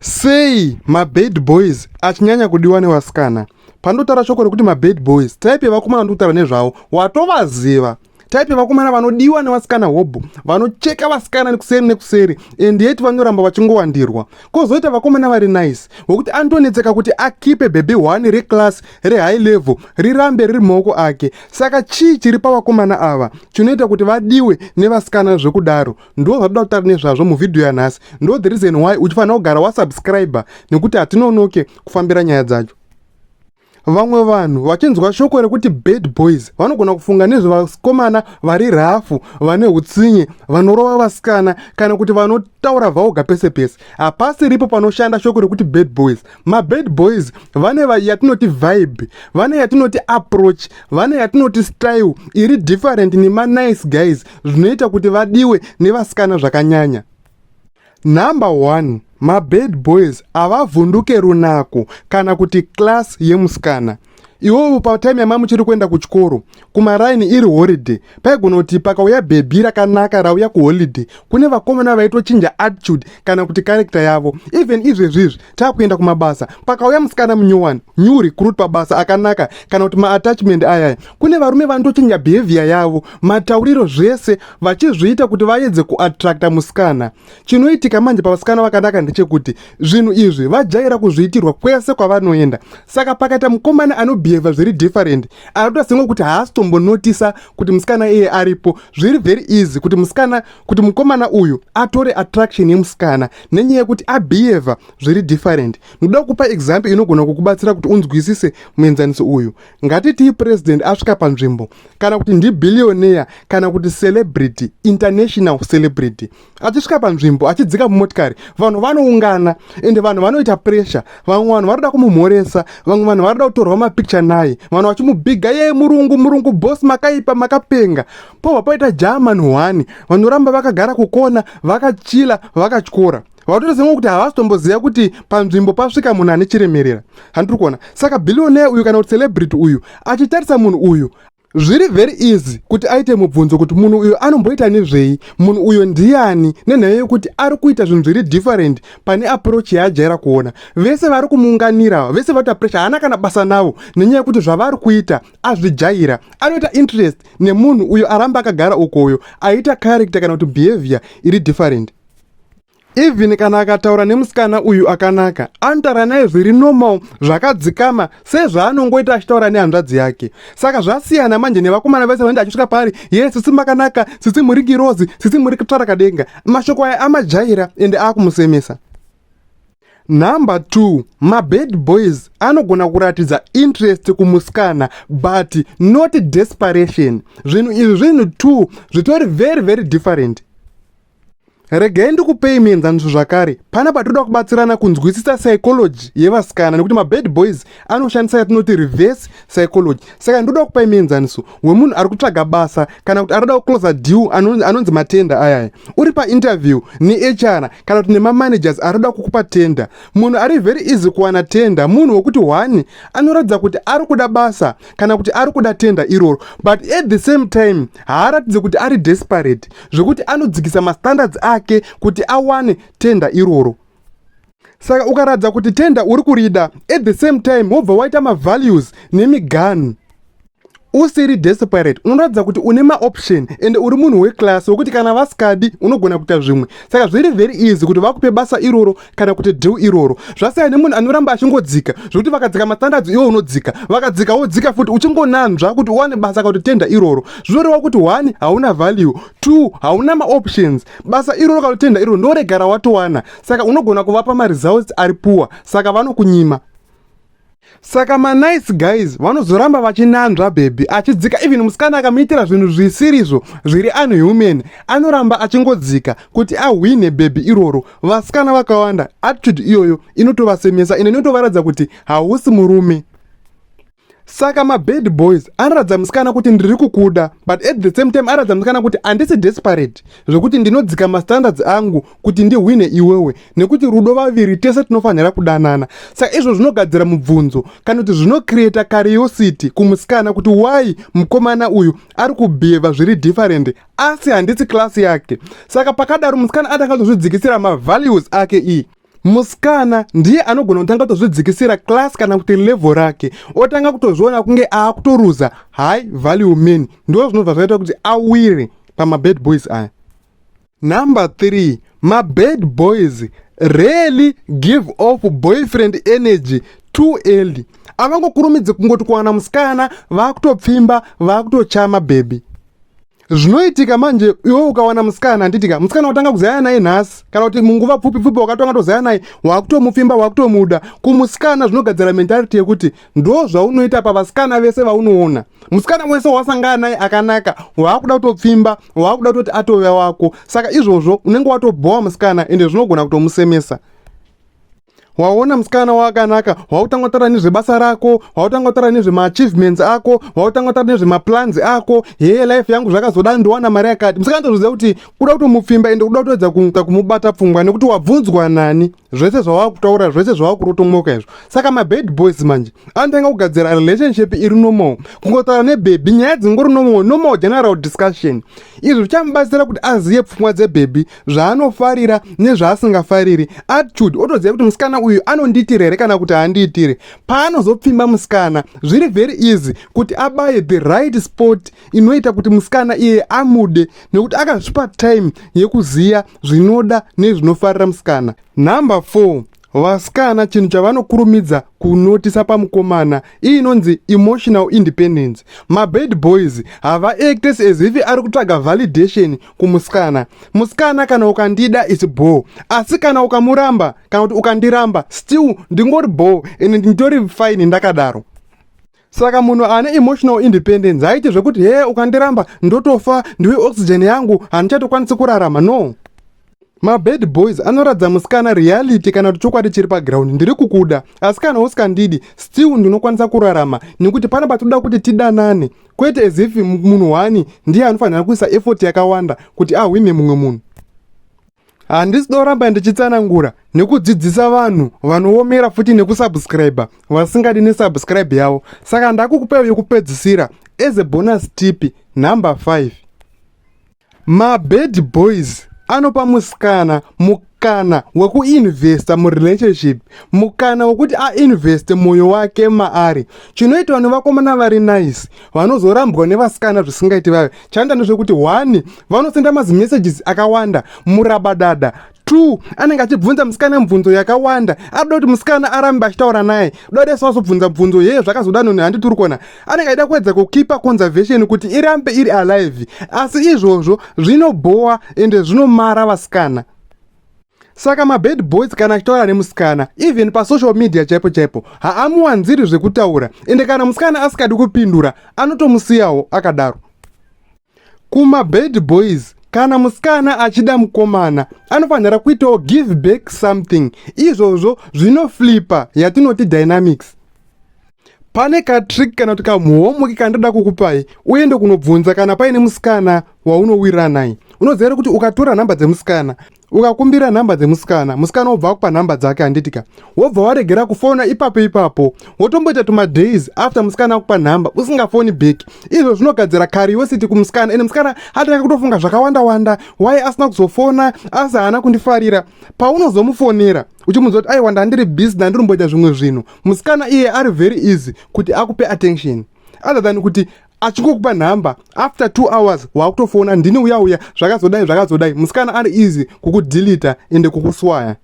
Sei mabad boys achinyanya kudiwa nevasikana? Pandotaura shoko rekuti mabad boys, type yevakomana ndikutaura nezvavo watovaziva. Type yevakomana vanodiwa nevasikana hobho, vanocheka vasikana nekuseri nekuseri, and yet vanoramba vachingowandirwa. Kozoita vakomana vari nice, wekuti anotonetseka kuti akeepe baby one reclass rehigh level rirambe riri mumaoko ake. Saka chii chiri pavakomana ava chinoita kuti vadiwe nevasikana zvekudaro? Ndo zvatoda kutaura nezvazvo muvhidhiyo yanhasi. Ndo the reason why uchifanira kugara wasubscribe, nekuti hatinonoke kufambira nyaya dzacho. Vamwe vanhu vachinzwa shoko rekuti bad boys vanogona kufunga nezvevakomana vari rough, vane utsinye, vanorova vasikana, kana kuti vanotaura vauga pese pese. Hapasi ripo panoshanda shoko rekuti bad boys. Mabad boys vane yatinoti vibe, vane yatinoti approach, vane yatinoti style iri different nemanice guys, zvinoita kuti vadiwe nevasikana zvakanyanya. Number 1, mabad boys havavhunduke runako kana kuti class yemusikana. Iwowo patime yamamuchiri kuenda kuchikoro kumaraini, iri holiday, paigona kuti pakauya bhebhi rakanaka rauya kuholiday, kune vakomana vaitochinja attitude kana kuti character yavo. Even izvezvizvi taakuenda kumabasa, pakauya musikana munyowani, new recruit pabasa, akanaka, kana kuti maattachment ayaya, kune varume vanotochinja behavior yavo, matauriro, zvese vachizviita kuti vaedze kuattracta musikana. Chinoitika manje pavasikana vakanaka ndechekuti zvinhu izvi vajaira kuzviitirwa kwese kwavanoenda. Saka pakaita mukomana anobehava zviri different, anotoita senge kuti haasitombonotisa kuti musikana iye aripo, zviri very easy kuti musikana, kuti mukomana uyu atore attraction yemusikana nenyaya yekuti abehava zviri different. Ndoda kupa example inogona kukubatsira kuti unzwisise muenzaniso uyu. Ngatitii president asvika panzvimbo, kana kuti ndibillionaire, kana kuti celebrity, international celebrity, achisvika panzvimbo, achidzika mumotikari, vanhu vanoungana, ende vanhu vanoita pressure. Vamwe vanhu varikuda kumumhoresa, vamwe vanhu varikuda kutorwa mapicture naye, vanhu vachimubhiga, "Ye murungu, murungu, boss, makaipa, makapenga." Pobva paita german one vanoramba vakagara kukona, vakachila, vakatyora, vatotoziva kuti havasitomboziva kuti panzvimbo pasvika munhu ane chiremerera. Handiri kuona. Saka billionaire uyu kana kuti celebrity uyu achitarisa munhu uyu, zviri very easy kuti aite mubvunzo kuti munhu uyu anomboita nezvei, munhu uyu ndiani, nenhau yekuti ari kuita zvinhu zviri different pane approach yaajaira kuona. Vese vari kumuunganira, vese vaita pressure, haana kana basa navo, nenyaya yekuti zvavari kuita azvijaira. Anoita interest nemunhu uyo aramba akagara ukoyo, aita character kana kuti behavior iri different. Even kana akataura nemusikana uyu akanaka, anotaura naye zviri normal, zvakadzikama, sezvaanongoita achitaura nehanzvadzi yake. Saka zvasiyana manje nevakomana vese vanenge achisvika paari, "Ye sisi, makanaka sisi, muri ngirozi sisi, muri tsvarakadenga." Mashoko aya amajaira ende akumusemesa. Number 2, mabad boys anogona kuratidza interest kumusikana but not desperation. Zvinhu izvi, zvinhu 2 zvitori very very different. Regai ndikupei mienzaniso zvakare. Pana patinoda kubatsirana kunzwisisa psychology yevasikana, nekuti mabad boys anoshandisa yatinoti reverse psychology. Saka ndoda kupai mienzaniso wemunhu ari kutsvaga basa kana kuti arikuda kuclosa deal, anonzi matender ayaya. Uri painterview neHR kana kuti nemamanagers ari kuda kukupa tender. Munhu ari very easy kuwana tender munhu wekuti, one, anoratidza kuti ari kuda basa kana kuti ari kuda tender iroro, but at the same time haaratidzi kuti ari desperate zvekuti anodzikisa mastandards ake kuti awane tender iroro. Saka ukaratidza kuti tender uri kurida, at the same time wobva waita mavalues nemiganhu, usiri desperate, unoratidza kuti une maoption ende uri munhu weclass, wekuti kana vasikadi unogona kuita zvimwe. Saka zviri very easy kuti vakupe basa iroro kana kuti deal iroro. Zvasiyana nemunhu anoramba achingodzika, zvekuti vakadzika mastandards iwo unodzika, vakadzika wodzika futi, uchingonanzva kuti uwane basa kana kuti tender iroro. Zvinoreva kuti, one, hauna value; two, hauna maoptions. Basa iroro kana kuti tender iroro ndorega rawatowana, saka unogona kuvapa maresults ari poor, saka vanokunyima. Saka manice guys vanozoramba vachinanzva bhebhi achidzika. Even musikana akamuitira zvinhu zvisirizvo, zviri unhuman, anoramba achingodzika kuti ahwine bhebhi iroro. Vasikana vakawanda attitude iyoyo inotovasemesa, ine inotovaratidza kuti hausi murume. Saka mabad boys anoratidza musikana kuti ndiri kukuda, but at the same time aratidza musikana kuti handisi desperate zvekuti ndinodzika mastandards angu kuti ndihwine iwewe, nekuti rudo vaviri, tese tinofanira kudanana. Saka izvo zvinogadzira mubvunzo kana kuti zvinocreata curiosity kumusikana kuti why mukomana uyu ari kubehava zviri different, asi handisi class yake. Saka pakadaro musikana atanga kuzvidzikisira mavalues ake iyi. Musikana ndiye anogona kutanga kutozvidzikisira class kana kuti level rake, otanga kutozviona kunge aakutoruza high value men. Ndo zvinobva zvaita kuti awire pamabad boys aya. Number 3, mabad boys rarely give off boyfriend energy too early. Avangokurumidzi kungoti kuwana musikana vaakutopfimba, vaakutochama baby. Zvinoitika manje, iwe ukawana musikana, handitika, musikana watanga kuziyana naye nhasi kana kuti munguva pfupi pfupi wakatanga toziyana naye, wakutomupfimba, wakutomuda. Kumusikana zvinogadzira mentality yekuti ndo zvaunoita pavasikana vese vaunoona. Musikana wese wasangana naye akanaka, waakuda kutopfimba, waakuda kutoti atove wako. Saka izvozvo unenge watobhowa musikana, ende zvinogona kutomusemesa. Waona musikana wakanaka, wautanga kutaura nezvebasa rako, wautanga kutaura nezvemaachievements ako, wautanga kutaura nezvemaplans ako. Heye, life yangu zvakazoda, ndowana mari yakati. Musikana tozoziva kuti kuda kutomupfimba, ende kuda kutoedza kumubata pfungwa, nekuti wabvunzwa nani zvese zvawakutaura, zvese zvawakurotomoka izvo. Saka mabad boys manje anotanga kugadzira relationship iri normal, kungotaura nebaby nyaya dzingori normal, normal general discussion. Izvi zvichamubatsira kuti azive pfungwa dzebaby, zvaanofarira nezvaasingafariri, attitude, otoziva kuti musikana uyu anondiitira here kana kuti haandiitire. Paanozopfimba musikana, zviri very easy kuti abaye the right spot inoita kuti musikana iye amude, nekuti akazvipa time yekuziva zvinoda nezvinofarira musikana. Number 4, vasikana chinhu chavanokurumidza kunotisa pamukomana iyi inonzi emotional independence. Mabad boys havaacte as if ari kutsvaga validation kumusikana. Musikana, kana ukandida is bho, asi kana ukamuramba kana kuti ukandiramba, still ndingori bho ende nditori fine ndakadaro. Saka munhu ane emotional independence haiti zvekuti, "He, ukandiramba ndotofa, ndiwe oxygen yangu, handichatokwanisi kurarama." No, mabad boys anoratidza musikana reality kana kuti chokwadi chiri paground: ndiri kukuda, asi kana usikandidi, still ndinokwanisa kurarama, nekuti pana patoda kuti tidanane, kwete as if munhu wani ndiye anofanira kuisa effort yakawanda kuti ahwine mumwe munhu. Handisi doramba ndichitsanangura nekudzidzisa vanhu vanoomera futi nekusubscribe, vasingadi nesubscribe yavo. Saka ndakukupai yekupedzisira as a bonus tip, number 5: mabad boys anopa musikana mukana wekuinvesta murelationship, mukana wekuti ainveste mwoyo wake maari. Chinoitwa nevakomana vari nice vanozorambwa nevasikana zvisingaiti vave chanoita ndezvekuti, one, vanosenda mazimessages akawanda murabadada. Two, anenge achibvunza musikana mibvunzo yakawanda, arikuda kuti musikana arambe achitaura naye. Dodesa wazobvunza mubvunzo, "Yeye, zvakazodanoni?" Handiti uri kuona anenge achida kuedza kukeepa conversation kuti irambe iri alive. Asi izvozvo zvinobhowa ende zvinomara vasikana. Saka mabad boys kana achitaura nemusikana, even pasocial media chaipo chaipo, haamuwanziri zvekutaura, ende kana musikana asikadi kupindura, anotomusiyawo akadaro. Kumabad boys, kana musikana achida mukomana, anofanira kuitawo give back something. Izvozvo zvinoflipa yatinoti dynamics. Pane katrick kana kuti kamuhomework kandoda kukupai. Uende kunobvunza kana paine musikana waunowirira naye. Unoziva here kuti ukatora nhamba dzemusikana, ukakumbira nhamba dzemusikana, musikana wobva akupa nhamba dzake, handitika? Wobva waregera kufona ipapo ipapo, wotomboita tumadays after musikana akupa nhamba usingafoni back. Izvo zvinogadzira curiosity kumusikana, ende musikana atanga kutofunga zvakawanda wanda: why asina kuzofona? Asi haana kundifarira? Paunozomufonera uchimunzwa kuti, "Aiwa, ndandiri busy, ndandirimboita zvimwe zvinhu," musikana iye ari very easy kuti akupe attention, other than kuti achingokupa nhamba, after 2 hours waakutofona, "Ndini uya uya, zvakazodai, zvakazodai." Musikana ari easy kukudeleta ende kukuswaya.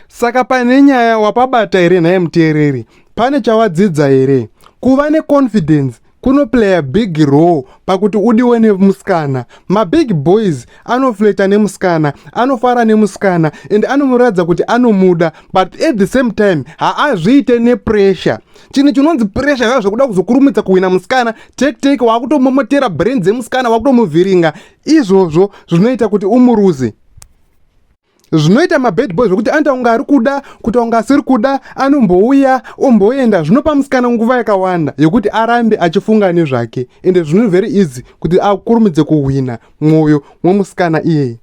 Saka pane nyaya wapabata here nhaye muteereri? Pane chawadzidza here? Kuva neconfidence kunoplaya big role pakuti udiwe nemusikana. Mabig boys anoflirta nemusikana, anofara nemusikana, and anomuratidza kuti anomuda, but at the same time haazviite nepressure. Chinhu chinonzi pressure, zvaa zvekuda kuzokurumidza kuwina musikana, take take, waakutomomotera brain dzemusikana, waakutomuvhiringa, izvozvo zvinoita kuti umuruze. Zvinoita mabad boys zvekuti anoita kunge ari kuda, kuti kunge asiri kuda, anombouya omboenda, zvinopa musikana nguva yakawanda yekuti arambe achifunga nezvake, ende zvino very easy kuti akurumidze kuhwina mwoyo wemusikana iyeye.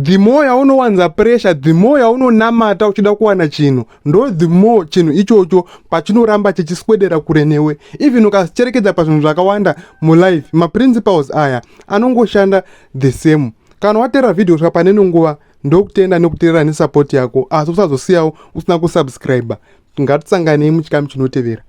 The more yaunowanza pressure, the more yaunonamata uchida kuwana chinhu, ndo the more chinhu ichocho pachinoramba chichiswedera kure newe. Even ukacherekedza pazvinhu zvakawanda mulife, maprinciples aya anongoshanda the same. Kana wateerera vhidhiyo kusvika pane nguva, Ndokutenda nekuteerera nesapoti yako, asi usazosiyawo usina kusubscribe. Ngatisanganei muchikamu chinotevera.